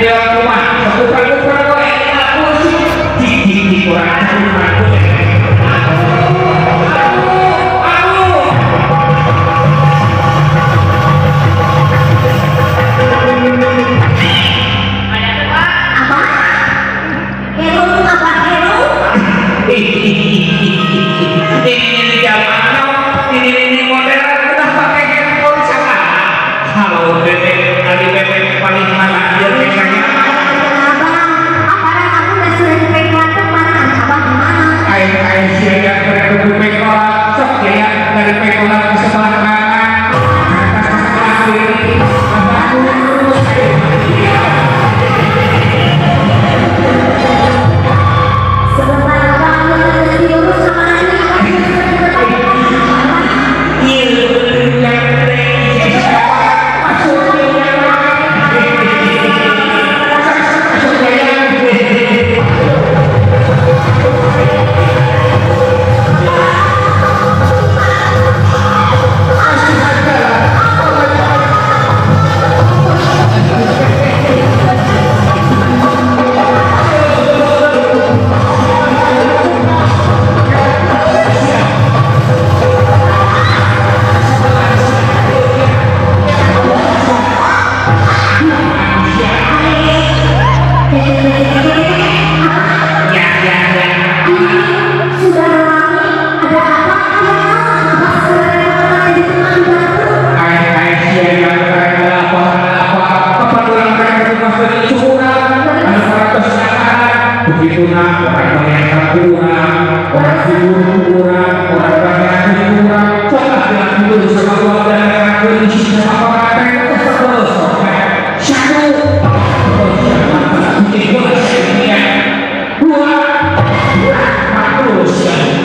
Mobil rumah sekuper-kuper we kursi cik cik cik urang cari. Aduh, Apa? Heru apa Heru? Ini zaman now, ini modern, udah pakai handphone sama. Halo bebek, kali bebek paling mana dia kayaknya. Abang, aparan aku udah sudah dipegang mana? Abang gimana? Air air siaga dari pekola, sok ya dari pekola ke sebelah kanan, atas ke sebelah kiri, abang lurus. Sebentar abang ini diurus sama ini abang sudah dipegang. Iya, masuk. Masuk ya. Ya, ya, ya. Sudah rame, ada apa? Abang sudah di tukang batu. Ai ai sia mereka apa apa keperluan mereka di masjid curang anu ratus begitu nah orang banyak kurang, orang tidur kurang, orang banyak kurang, coba bilang dulu sama keluarga aku ini sama orang terus satu tiga dua terus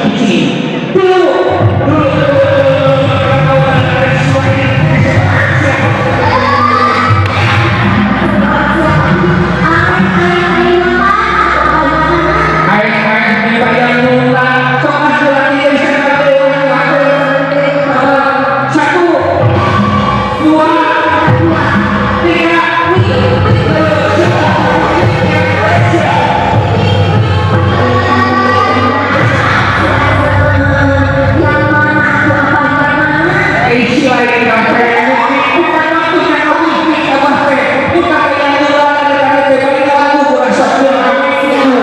hiji dulu dulu. Aing aing dibayar murah, sok atuh lagi satu, dua, tiga. Yang mana aku apa yang mana? Isi lain kafe, bukan waktunya kamu abah teh, bukan yang dua dari teh balik lagu kurang satu kami itu.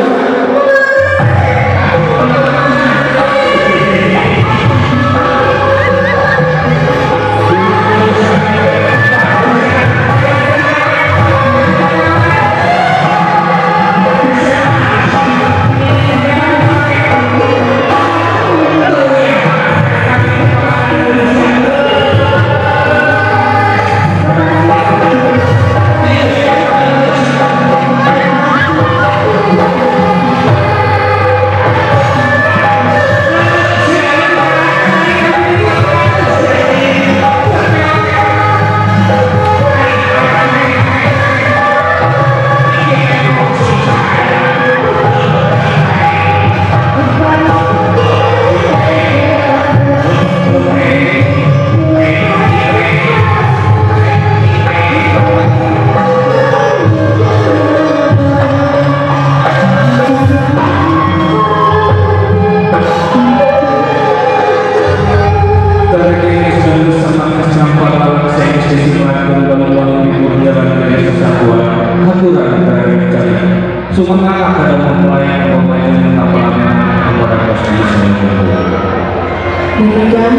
Demikian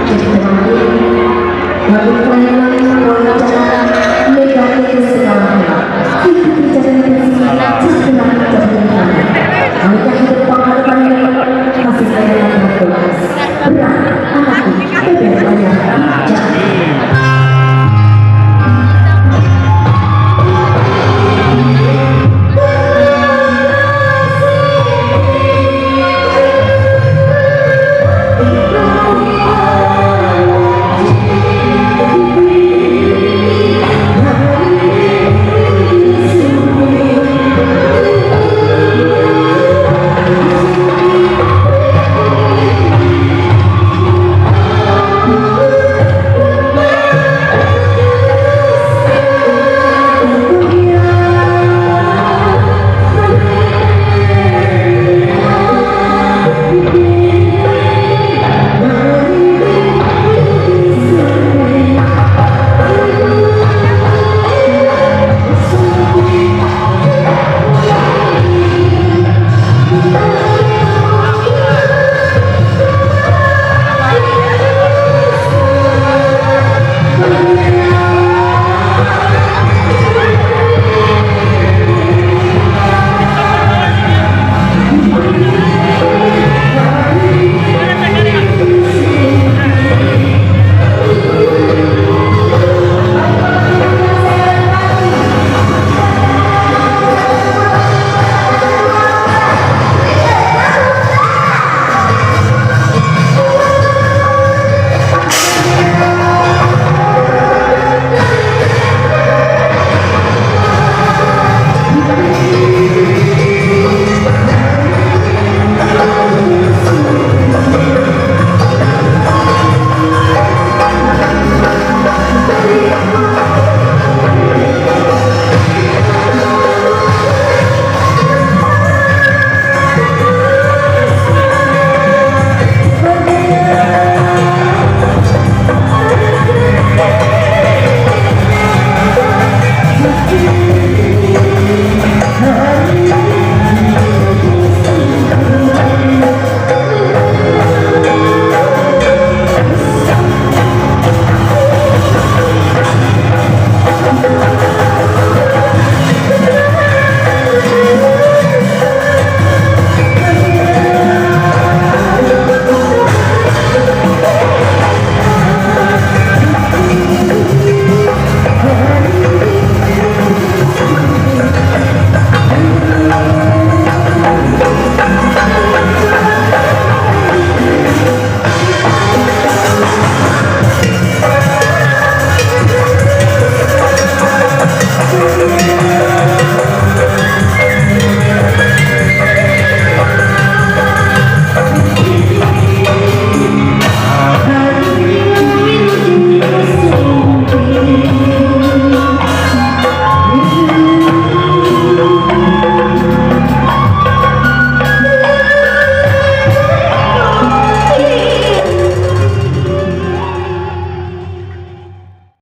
jadi terakhir lagu pelayanan wawancara negatif segala hal. Ikuti jalan bersih, jangan jalan. Wanita hidup pengharapan kasih sayang berkelas. Berat, anakku, bebek banyak bijak. Thank